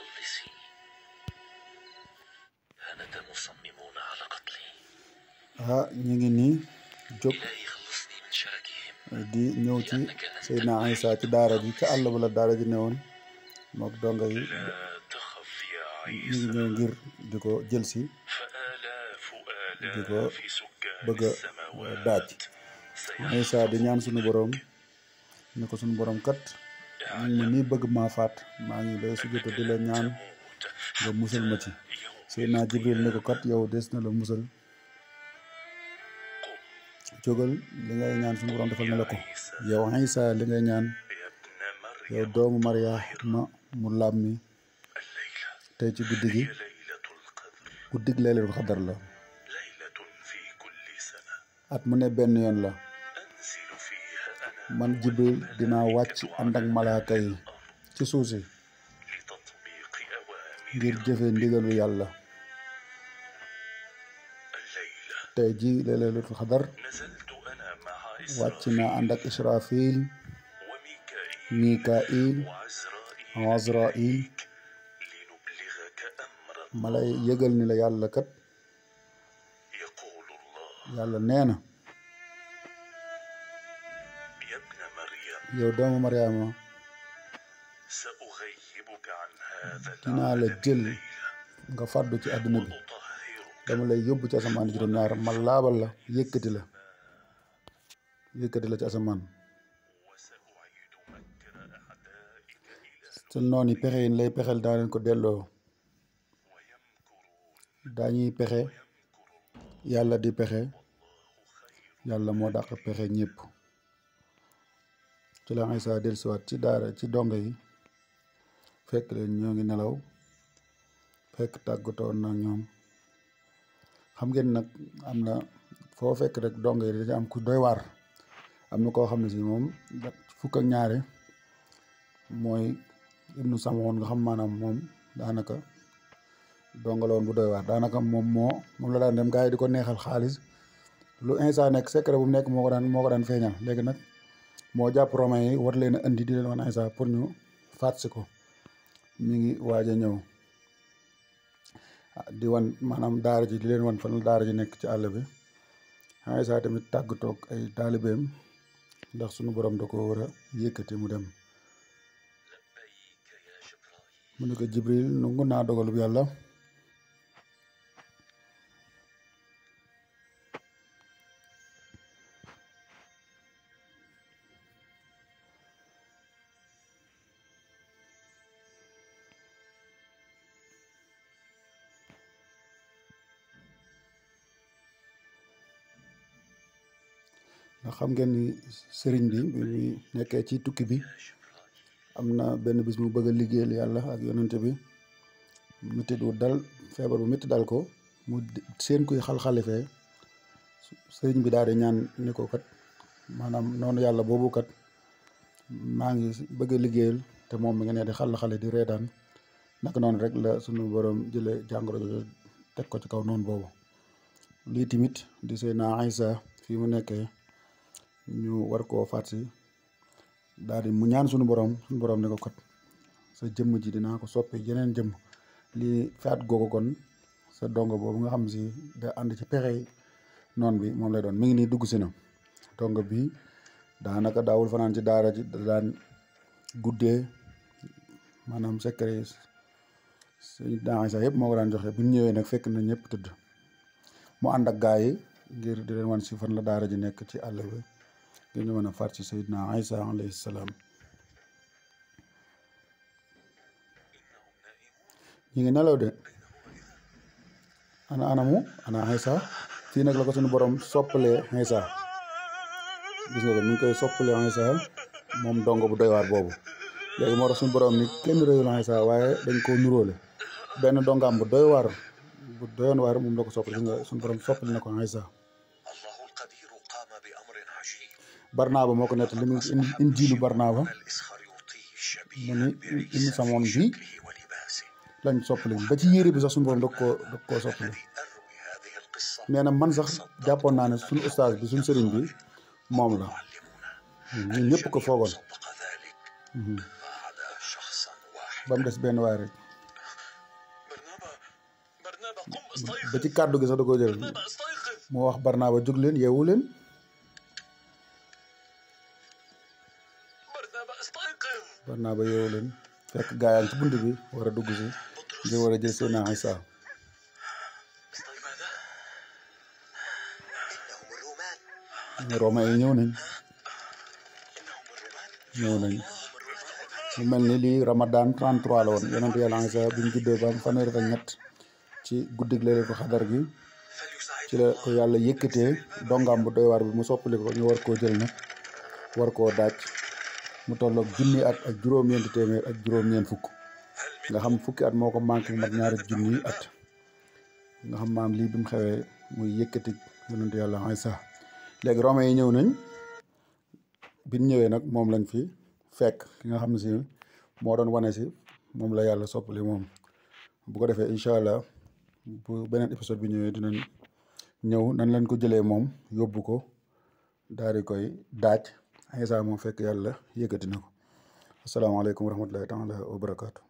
مخلصي، هانت مصممون على قتلي. ñu ngi nii jóg إلهي خلصني من شركهم di ñëw ci Seydina Isa ci daara ji ca àll ba la daara ji newoon mook donga yi لا تخف يا ñu ngi ñëw عيسى ngir di ko jël si فآلاف di ko آلاف سكان bëgg a daaj السماوات Isa di ñaan sunu borom ni ko sunu borom kat ñu ngi ma nii bëgg maa faat maa ngi lay sujjóot di la ñaan nga musal ma ci Seydina Jibril ne ko kat yow des na la musal jógal li ngay ñaan sunu borom defal na la ko yow Isa li ngay ñaan yow doomu Mariama mu laab mi tey ci guddi gi guddig laylatul xadar la at mu ne benn yoon la man Jibril dinaa wàcc ànd ak malaaka yi ci suuf si ngir jëfe ndigalu yàlla tey ji laylatul xadar wàcc naa ànd ak Israfil Mikail Azrail ma lay yëgal ni la yàlla kat yàlla nee na yow doomu Mariama dinaa la jël nga fàddu ci àdduna bi dama lay yóbbu ci asamaan juróom-ñaar ma laabal la yëkkati la ci asamaan sa noon yi pexe yi lay pexeel daa leen ko delloo daañuy pexe yàlla di pexe yàlla moo dàq pexe ñëpp ci la Isa dellusiwaat ci daara ci dongo yi fekk leen ñoo ngi nelaw fekk tàggatoon na ñoom xam ngeen nag am na foo fekk rek dongo yi dañu am ku doy waar am na koo xam ne si moom fukk ak ñaare mooy ibnu Samoon nga xam maanaam moom daanaka dongaloon bu doy waar daanaka moom la daan dem gars yi di ko neexal xaalis lu Isa nekk secret bu mu nekk moo ko daan feeñal léegi nag moo jàpp romain yi war leen a indi di leen wan Isa pour ñu faat si ko mi ngi waaj a ñëw di wan maanaam daara ji di leen wan fan la daara ji nekk ci àll bi Isa tamit tàggatoog ay taalibeem ndax sunu borom da ko war a yëkkati mu dem mu ne ko Jibril nangu naa dogalub yàlla ndax xam ngeen ni sëriñ bi muy nekkee ci tukki bi am na benn bis mu bëgg a liggéeyal yàlla ak yonente bi métti du dal feebar bu métti dal ko mu seen kuy xal-xalifee sëriñ bi daal di ñaan ni ko kat maanaam noonu yàlla boobu kat maa ngi bëgg a liggéeyal te moom mi nga ne di xal-xale di reetaan naka noonu rek la sunu borom jële jàngoro jooju teg ko ci kaw noonu boobu lii tamit di Seydina Isa fii mu nekkee ñu war koo faat si daal di mu ñaan sunu borom ne ko kat sa jëmm ji dinaa ko soppi yeneen jëmm lii faat googu kon sa dongo boobu nga xam si da ànd ci pexe noon bi moom lay doon mi ngi nii dugg si na dongo bi daanaka daawul fanaan ci daara ji da daan guddee maanaam secret Seydina Isa yëpp moo ko daan joxe bu ñu ñëwee nag fekk na ñëpp tëdd mu ànd ak gaa yi ngir di leen wan si fan la daara ji nekk ci àll bi ngir ñu mën a faat ci Seydina Isa alayhi salaam ñu ngi nelaw de ana Isa fii nag la ko suñu borom soppalee Isa gis nga ko mi ngi koy soppalee Isa moom dongo bu doy waar boobu léegi moo tax suñu borom ni kenn réyul Isa waaye dañ koo nuróole benn dongaam bu doyoon waar moom la ko soppali gis nga suñu borom soppali na ko Isa Barnaaba moo ko nett li mu injiilu Barnaaba mu ni Ibnu Samoon bi lañ soppali ba ci yére bi sax suñu borom da koo soppali nee na man sax jàppoon naa ne suñu ustaas bi suñu sëriñ bi moom la ñun ñëpp ko foogoon ba mu des benn waay rek ba ci kàddu gi sax da koo jël moo wax Barnaba jóg leen yeewu leen Barnaba yeewu leen fekk gaa yaa ngi ci bunt bi war a dugg si ngir war a jël Seydina Isa Romain yi ñëw nañ mu mel ni lii Ramadan 33 la woon yonent yàlla Isa bi mu juddoo ba am fanweeri ak ñett ci guddig Laylatul Qadr gi ci la ko yàlla yëkkatee dongam bu doy waar bi mu soppali ko ñu war koo jël nag war koo daaj mu tolloog junni at ak juróom-ñeenti téeméer ak juróom-ñeent fukk nga xam fukki at moo ko manqué mat ñaari junni at nga xam maam lii bi mu xewee muy yëkkati yonent yàlla Isa léegi Romain yi ñëw nañ biñ ñëwee nag moom lañ fi fekk ki nga xam ne si moo doon wane si moom la yàlla soppali moom bu ko defee incha allah bu beneen épisode bi ñëwee dinañ ñëw nan lañ ko jëlee moom yóbbu ko daal di koy daaj Isa moom fekk yàlla yëkkati na ko asalaamaaleykum wa rahmatullahi taala wa barakaatu